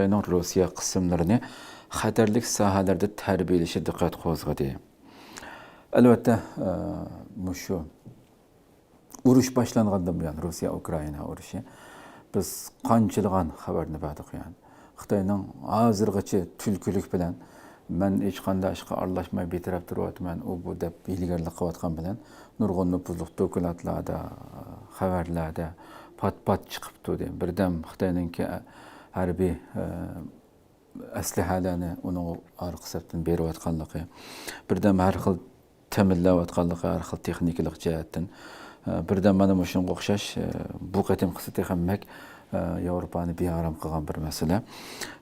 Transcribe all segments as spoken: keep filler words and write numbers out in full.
خىتاينىڭ روسىيە قىسىملىرىنى خەتەرلىك ساھەلەردە تەربىيەلىشى دىققەت قوزغىدى. ئەلۋەتتە، ئە، مۇشۇ ئۇرۇش باشلانغاندىن بۇيان، روسىيە ئۇكرائىنا ئۇرۇشى، بىز قانچىلىغان خەۋەرنى بەردۇق، يەنى. خىتاينىڭ ھازىرغىچە تۈلكىلىك بىلەن، مەن ھېچقانداق ئىشقا ئارىلاشماي، بىتەرەپ تۇرۇۋاتىمەن، ئۇ بۇ دەپ ھىيلىگەرلىك قىلىۋاتقان بىلەن، نۇرغۇن نوپۇزلۇق دوكلاتلاردا، خەۋەرلەردە پات-پات چىقىپ تۇردى. بىردەم خىتاينىڭكى ھەربىي، ئە، ئەسلىھەلەرنى ئۇنىڭ ئارقا سەپتىن بېرىۋاتقانلىقى، بىردەم ھەر خىل تەمىنلەۋاتقانلىقى، ھەر خىل تېخنىكىلىق جەھەتتىن، ئە، بىردەم مانا مۇشۇنىڭغا ئوخشاش، ئە، بۇ قېتىمقىسى تېخىمۇ، ئە، ياۋروپانى بىئارام قىلغان بىر مەسىلە.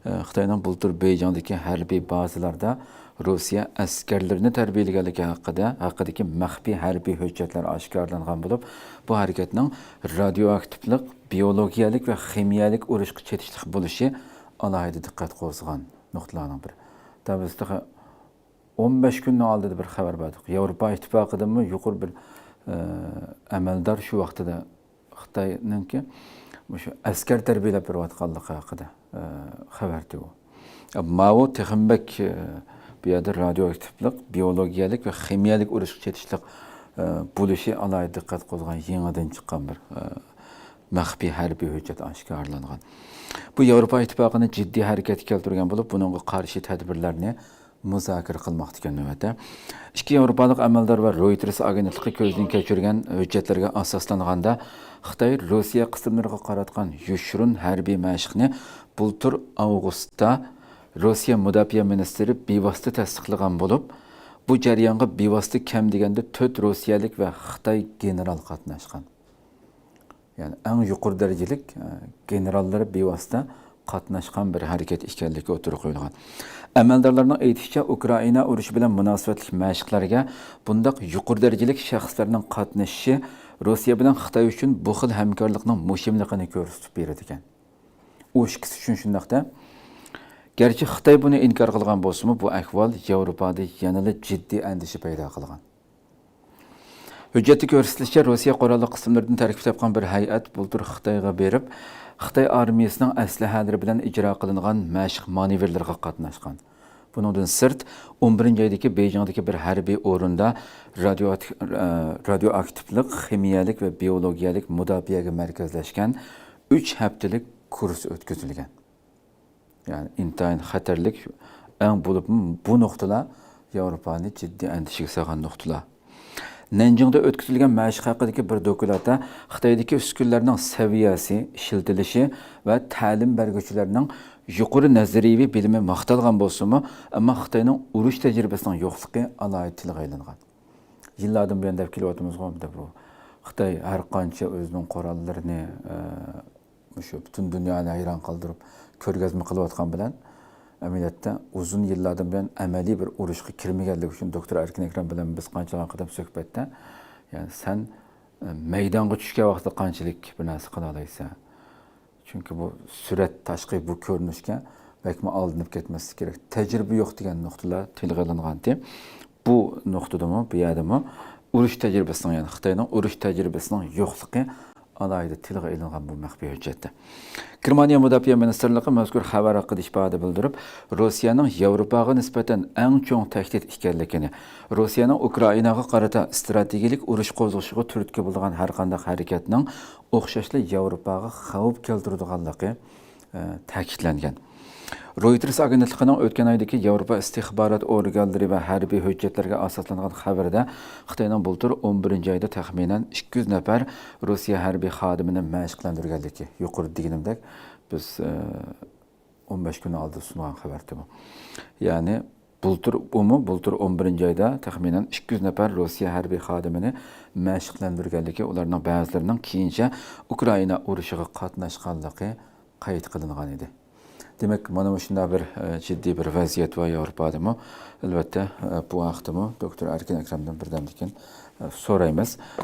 ئە، خىتاينىڭ بۇلتۇر بېيجىڭدىكى ھەربىي بازىلاردا روسىيە ئەسكەرلىرىنى تەربىيەلىگەنلىكى ھەققىدە، ھەققىدىكى مەخپىي ھەربىي ھۆججەتلەر ئاشكارىلانغان بولۇپ، بۇ ھەرىكەتنىڭ رادىيوئاكتىپلىق، بىيولوگىيەلىك ۋە خىمىيەلىك ئۇرۇشقا چېتىشلىق بولۇشى ئالاھىدە دىققەت قوزغىغان نۇقتىلارنىڭ بىرى. دەل بىز تېخى ئون بەش كۈننىڭ ئالدىدا بىر خەۋەر بەردۇق. ياۋروپا ئىتتىپاقىدىنمۇ يۇقىرى بىر، ئە، ئەمەلدار شۇ ۋاقتىدا خىتاينىڭكى مۇشۇ ئەسكەر تەربىيەلەپ بېرىۋاتقانلىقى ھەققىدە، ئە، خەۋەر ئىدى ئۇ. ماۋۇ تېخىمۇ بەك، ئە، بۇ يەردە رادىيوئاكتىپلىق، بىيولوگىيەلىك ۋە خىمىيەلىك ئۇرۇشقا چېتىشلىق، ئە، بولۇشى ئالاھىدە دىققەت قوزغىغان يېڭىدىن چىققان بىر، ئە، مەخپىي ھەربىي ھۆججەت ئاشكارىلانغان. بۇ ياۋروپا ئىتتىپاقىنى جىددىي ھەرىكەتكە كەلتۈرگەن بولۇپ، بۇنىڭغا قارشى تەدبىرلەرنى مۇزاكىرە قىلماقتا ئىكەن نۆۋەتتە. ئىككى ياۋروپالىق ئەمەلدار ۋە رويتېرس ئاگېنتلىقى كۆزدىن كەچۈرگەن ھۆججەتلەرگە ئاساسلانغاندا، خىتاي روسىيە قىسىملىرىغا قاراتقان يوشۇرۇن ھەربىي مەشىقنى بۇلتۇر ئاۋغۇستتا روسىيە مۇداپىئە مىنىستىرى بىۋاسىتە تەستىقلىغان بولۇپ، بۇ جەريانغا بىۋاسىتە كەم دېگەندە تۆت روسىيەلىك ۋە خىتاي گېنېرال قاتناشقان. يەنى ئەڭ يۇقىرى دەرىجىلىك، ئە، گېنېراللىرى بىۋاسىتە قاتناشقان بىر ھەرىكەت ئىكەنلىكى ئوتتۇرىغا قويۇلغان. ئەمەلدارلارنىڭ ئېيتىشىچە، ئۇكرائىنا ئۇرۇشى بىلەن مۇناسىۋەتلىك مەشىقلەرگە بۇنداق يۇقىرى دەرىجىلىك شەخسلەرنىڭ قاتنىشىشى روسىيە بىلەن خىتاي ئۈچۈن بۇ خىل ھەمكارلىقنىڭ مۇھىملىقىنى كۆرسىتىپ بېرىدىكەن. ئۇ ئىككىسى ئۈچۈن شۇنداقتا. گەرچە خىتاي بۇنى ئىنكار قىلغان بولسىمۇ، بۇ ئەھۋال ياۋروپادا يەنىلا جىددىي ئەندىشە پەيدا قىلغان. ھۆججەتتە كۆرسىتىلىشىچە، روسىيە قوراللىق قىسىملىرىدىن تەركىب تاپقان بىر ھەيئەت بۇلتۇر خىتايغا بېرىپ، خىتاي ئارمىيىسىنىڭ ئەسلىھەلىرى بىلەن ئىجرا قىلىنغان مەشىق مانېۋىرلىرىغا قاتناشقان. بۇنىڭدىن سىرت، ئون بىرىنچى ئايدىكى بېيجىڭدىكى بىر ھەربىي ئورۇندا رادىيو-، ئە، رادىيوئاكتىپلىق، خىمىيەلىك ۋە بىيولوگىيەلىك مۇداپىئەگە مەركەزلەشكەن ئۈچ ھەپتىلىك كۇرس ئۆتكۈزۈلگەن. يەنى ئىنتايىن خەتەرلىك، ئەڭ بولۇپمۇ بۇ نۇقتىلار ياۋروپانى جىددىي ئەندىشىگە سالغان نۇقتىلار. نەنجىڭدا ئۆتكۈزۈلگەن مەشىق ھەققىدىكى بىر دوكلاتتا خىتايدىكى ئۈسكۈنىلەرنىڭ سەۋىيەسى، ئىشلىتىلىشى ۋە تەلىم بەرگۈچىلەرنىڭ يۇقىرى نەزەرىيىۋى بىلىمى ماختالغان بولسىمۇ، ئەمما خىتاينىڭ ئۇرۇش تەجرىبىسىنىڭ يوقلۇقى ئالاھىدە تىلغا ئېلىنغان. يىللاردىن بۇيان دەپ كېلىۋاتىمىزغۇ، بۇ خىتاي ھەر قانچە ئۆزىنىڭ قوراللىرىنى، ئە، مۇشۇ پۈتۈن دۇنيانى ھەيران قالدۇرۇپ كۆرگەزمە قىلىۋاتقان بىلەن، ئەمەلىيەتتە ئۇزۇن يىللاردىن بۇيان ئەمەلىي بىر ئۇرۇشقا كىرمىگەنلىكى ئۈچۈن، دوكتور ئەركىن ئەكرەم بىلەن بىز قانچىلىغان قېتىم سۆھبەتتە، يەنى سەن، ئە، مەيدانغا چۈشكەن ۋاقىتتا قانچىلىك بىر نەرسە قىلالايسەن؟ چۈنكى بۇ سۈرەت، تاشقى بۇ كۆرۈنۈشكە بەكمۇ ئالدىنىپ كەتمەسلىك كېرەك. تەجرىبە يوق دېگەن نۇقتىلار تىلغا ئېلىنغانتى. بۇ نۇقتىدىمۇ، بۇ يەردىمۇ ئۇرۇش تەجرىبىسىنىڭ، يەنى خىتاينىڭ ئۇرۇش تەجرىبىسىنىڭ يوقلۇقى ئالاھىدە تىلغا ئېلىنغان بۇ مەخپىي ھۆججەتتە. گېرمانىيە مۇداپىئە مىنىستىرلىقى مەزكۇر خەۋەر ھەققىدە ئىپادە بىلدۈرۈپ، روسىيەنىڭ ياۋروپاغا نىسبەتەن ئەڭ چوڭ تەھدىت ئىكەنلىكىنى، روسىيەنىڭ ئۇكرائىناغا قارىتا ئىستراتېگىيەلىك ئۇرۇش قوزغىشىغا تۈرتكە بولىدىغان ھەرقانداق ھەرىكەتنىڭ ئوخشاشلا ياۋروپاغا خەۋپ كەلتۈرىدىغانلىقى، ئە، تەكىتلەنگەن. رويتېرس ئاگېنتلىقىنىڭ ئۆتكەن ئايدىكى ياۋروپا ئىستىخبارات ئورگانلىرى ۋە ھەربىي ھۆججەتلەرگە ئاساسلانغان خەۋىرىدە، خىتاينىڭ بۇلتۇر ئون بىرىنچى ئايدا تەخمىنەن ئىككى يۈز نەپەر روسىيە ھەربىي خادىمىنى مەشىقلەندۈرگەنلىكى، يۇقىرىدا دېگىنىمدەك، بىز، ئە، ئون بەش كۈن ئالدىدا سۇنغان خەۋەر ئىدى بۇ. يەنى بۇلتۇر، ئۇمۇ بۇلتۇر ئون بىرىنچى ئايدا تەخمىنەن ئىككى يۈز نەپەر روسىيە ھەربىي خادىمىنى مەشىقلەندۈرگەنلىكى، ئۇلارنىڭ بەزىلىرىنىڭ كېيىنچە ئۇكرائىنا ئۇرۇشىغا قاتناشقانلىقى قەيت قىلىنغان ئىدى. دېمەك، مانا مۇشۇنداق بىر، ئە، جىددىي بىر ۋەزىيەت بار ياۋروپادىمۇ. ئەلۋەتتە، ئە، بۇ ھەقتىمۇ دوكتور ئەركىن ئەكرەمدىن بىردەمدىن كېيىن، ئە، سورايمىز.